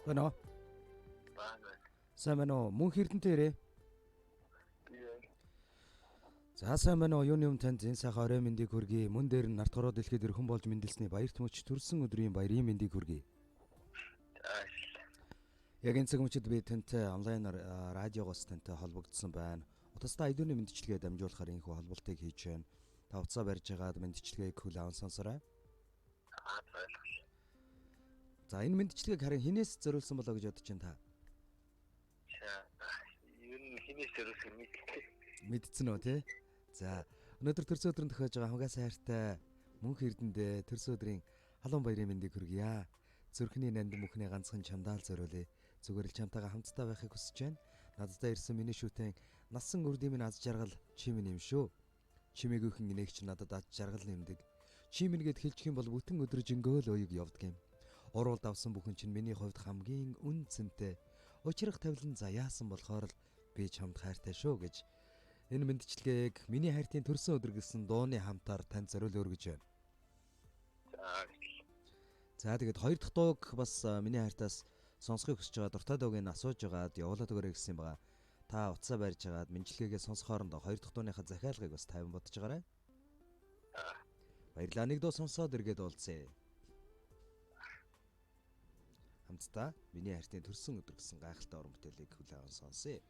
Байна уу? Байна. Сайн байна уу? Мөнх Эрдэнэтэй ирээ. За сайн байна уу? Юуны өмнө танд энэ сайхан орой мэндийг хүргэе. Мөн дээр нь нарт хороо дэлхийд өрхөн болж мэндэлсний баярт мөч төрсөн өдрийн баярын мэндийг хүргэе. Яг энэ цаг мөчид би тантай онлайнаар радиогоос тантай холбогдсон байна. Утастай аялууны мэндчилгээ дамжуулахаар энэхүү холболтыг хийж байна. Та утсаа барьж байгаад мэндчилгээг хүлээн аван сонсоорой. Баярлалаа. За энэ мэндчилгээг харин хинээс зориулсан болоо гэж бодож байна та? Ер нь хинээс зориулсан мэдлээ. Мэдсэн үү те? За өнөөдөр төрсөн өдрөн тохиож байгаа хамгаас хайртай Мөнх Эрдэнэдээ төрсөн өдрийн халуун баярын мэндийг хүргье. Зүрхний нандин бүхний ганцхан чамдаа л зориулъя. Зүгээр л чамтайгаа хамтдаа байхыг хүсэж байна. Надтай ирсэн миний шүтэн насан үрдийн минь аз жаргал чи минь юм шүү. Чимээгүйхэн инээгч надад аз жаргал нэмдэг. Чи минь гэд хэлчих юм бол бүтэн өдөржингөө л уяг явдаг юм. Уруулд авсан бүхэн чинь миний хувьд хамгийн үн цэнтэй. Учрах тавилан заяасан болохоор л би чамд хайртай шүү гэж энэ мэндчилгээг миний хайртын төрсөн өдөр гэсэн дууны хамтаар танд зориул өргөж байна. За тэгээд хоёр дахь дууг бас миний хайртаас сонсохыг хүсэж байгаа дуртай дууг нь асууж байгаад явуулаад өгөөрэй гэсэн юм байгаа. Та утсаа барьж байгаад мэндчилгээгээ сонсох хоорондоо хоёр дахь дууныхаа захиалгыг бас тайван бодож байгаарай. Баярлалаа. Нэг дуу сонсоод эргээд уулзъя. Хамтдаа миний хайртын төрсөн өдөр гэсэн гайхалтай уран бүтээлийг хүлээн аван сонсъё.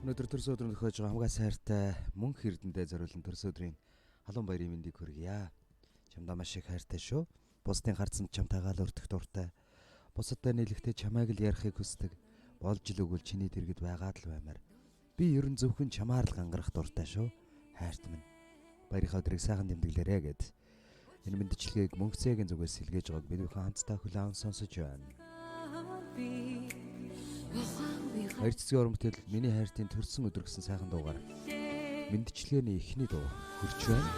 Өнөөдөр төрсөн өдрөнд тохиож байгаа хамгаас хайртай Мөнх Эрдэнэдээ зориулсан төрсөн өдрийн халуун баярын мэндийг хүргье. Чамдаа маш их хайртай шүү. Бусдын харцанд чамтайгаа л өртөх дуртай. Бусадтай нийлэхдээ чамайг л ярихыг хүсдэг. Болж л өгвөл чиний дэргэд байгаад л баймаар. Би ер нь зөвхөн чамаар л гангарах дуртай шүү. Хайрт минь. Баярынхаа өдрийг сайхан тэмдэглээрэй гэд. Энэ мэндчилгээг Мөнх цэгийн зүгээс илгээж байгааг бид бүхэн хамтдаа хүлээн аван сонсож байна. Баяр цэцгийн уран бүтээл миний хайртын төрсөн өдөр гэсэн сайхан дуугаар мэндчилгээний эхний дуу хүрч байна.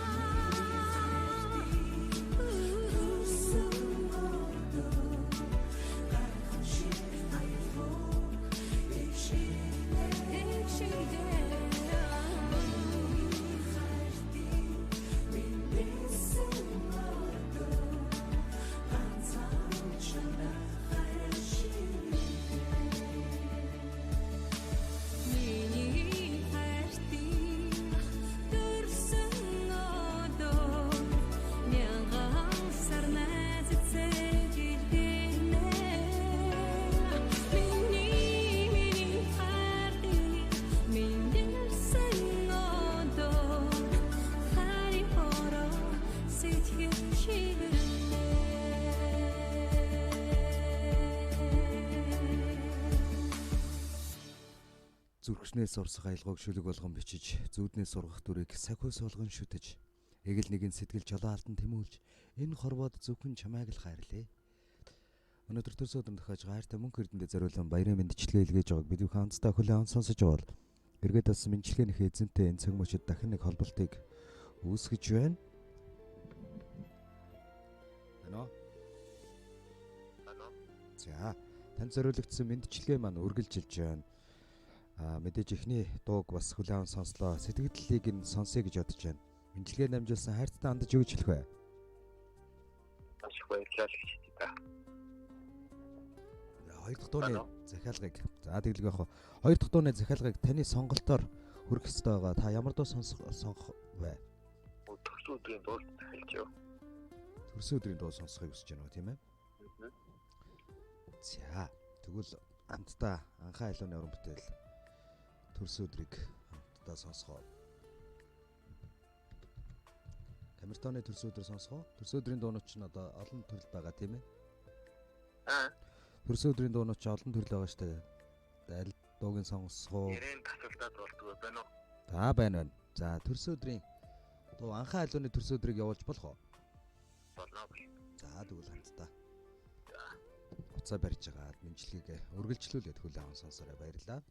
Зүрхнээс урсах аялгауг шүлэг болгон бичиж, зүүднээс сургах дүрийг сахиус болгон шүтэж, эгэл нэгэн сэтгэл жолоо алдан тэмүүлж, энэ хорвоод зөвхөн чамайг л хайрлаа. Өнөөдөр төрсөн өдрөнд тохиож хайртай мөнх эрдэнэд зориулан баярын мэндчилгээ илгээж байгааг бид бүхэн хамтдаа хүлээн сонсож байвал эргээд бас мэндчилгээнийхээ эзэнтэй энэ цаг мөчид дахин нэг холболтыг үүсгэж байна. Ано. Ано. За, танд зориулагдсан мэндчилгээ маань үргэлжилж байна. Мэдээж эхний дууг бас хүлээн сонслоо. Сэтгэлдлийг нь сонсъё гэж бодож байна. Мэндчилгээ дамжуулсан хайрттай хандаж юу гэж хэлэх вэ? Маш их баярлалаа гэж хэлье та. Хоёр дахь дууны захиалгыг. За тэглэг яах вэ? Хоёр дахь дууны захиалгыг таны сонголтоор хүргэх ёстой байгаа. Та ямар дуу сонгох вэ? Төрсөн өдрийн дуу захиалж юу? Төрсөн өдрийн дуу сонсохыг хүсэж байна уу, тийм ээ? За, тэгвэл хамтдаа анхаа алууны уран бүтээл төрсөн өдрийг хамтдаа сонсгоо. Камертоны төрсөн өдөр сонсгоо. Төрсөн өдрийн дуунууд чинь одоо олон төрөл байгаа, тийм ээ? Аа. Төрсөн өдрийн дуунууд чинь олон төрөл байгаа шүү дээ. Аль дуугийн сонсгоо? Ярен тасалдаад болдгоо байна уу? За, байна байна. За, төрсөн өдрийн дуу анхаа алууны төрсөн өдрийг явуулж болох уу? Болно. За, тэгвэл хамтдаа. Уцаа барьж байгаа мэндчилгээг үргэлжлүүлээд хүлээн аван сонсоорой. Баярлалаа.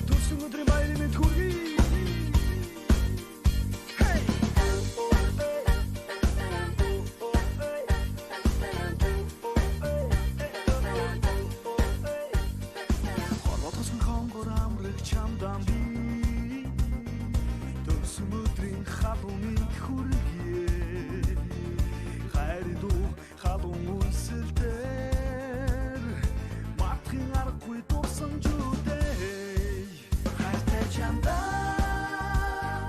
Төрсөн өдрийн баярын мэнд хүргэе. Hey! Хорвоотос хонгор амрах чамдаа би төрсөн өдрийн халуун мэнд хүргэе. Хайрын дуу халуун үнсэлтээр мартахын аргагүй дурсамжүүдээ. Хайртай чамдаа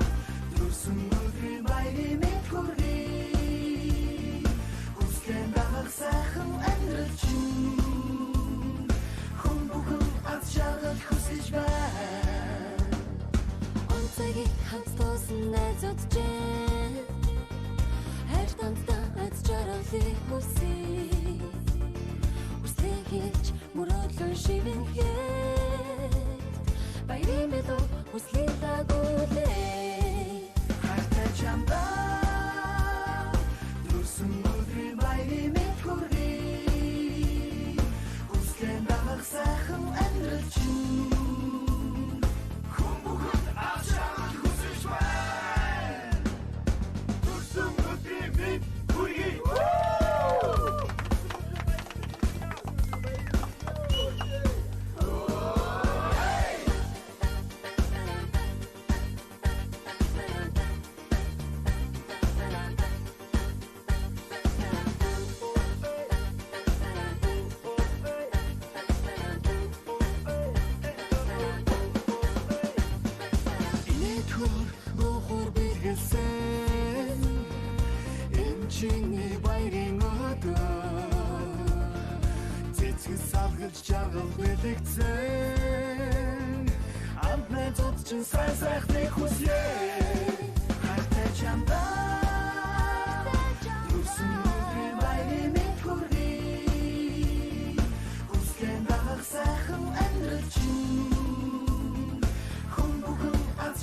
төрсөн өдрийн баярын мэнд хүргэе. Хүслэн дагах сайхан амьдрал чинь хүн бүхэн аз жаргал хүсэж байна. Онцгийг хамт туусан найзууд чинь хайр тандаа аз жаргалыг хүсье. Хүслээ хэлж мөрөөдлөө шивэнхэд баярын бэлэг хүслийг дагуулээ. Хайртай чамдаа төрсөн өдрийн баярын мэнд хүргэе. Хүслэн дагах сайхан амьдрал чинь хүн бүхэнд аз жаргал хүсэж байна. Төрсөн өдрийн мэнд хүргэе. Инээдхөр муухур бэлгэлсэн энэ чиний баярын өдөр. Цэцгэн салгалж жаргал бэлэгцэн амт найзууд чинь сайн сайхныг хүсье. Хайртай чамдаа төрсөн өдрийн баярын мэнд хүргэе. Хүслэн дагах сайхан амьдрал чинь хүн бүхэн аз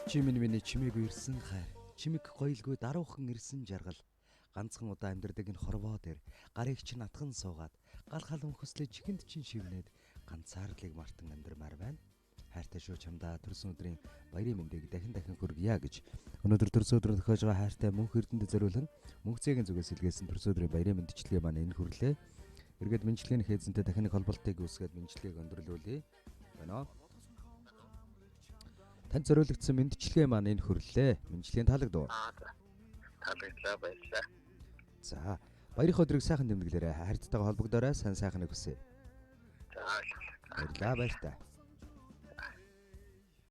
Чи минь миний чимээгүй ирсэн хайр, чимэг гоёлгүй даруухан ирсэн жаргал. Ганцхан удаа амьдардаг энэ хорвоо дээр гарыг чинь атхан суугаад, гал халуун хүслээ чихэнд чинь шивнээд ганцаардлыг мартан амьдрмаар байна. Хайртай шүү чамдаа төрсөн өдрийн баярын мэндийг дахин дахин хүргье гэж өнөөдөр төрсөн өдрөнд тохиож байгаа хайртай мөнх эрдэнэд зориулан мөнх зээгийн зүгээс илгээсэн төрсөн өдрийн баярын мэндчилгээ маань энэ хүрлээ. Эргээд мэндчилгээний хээзэнтэй дахин нэг холболтыг үүсгээд мэндчилгээг өндөрлүүлье. Байна уу? Танд зориулагдсан мэндчилгээ маань энэ хүрлээ. Мэндчилгээнд таалагдав. Аа за. Таалагдлаа, баярлалаа. За, баярын өдрийг сайхан тэмдэглээрэй. Хайртайгаа холбогдоорой. Сайн сайхныг хүсье. За, баярлалаа. Баярлалаа, баяртай.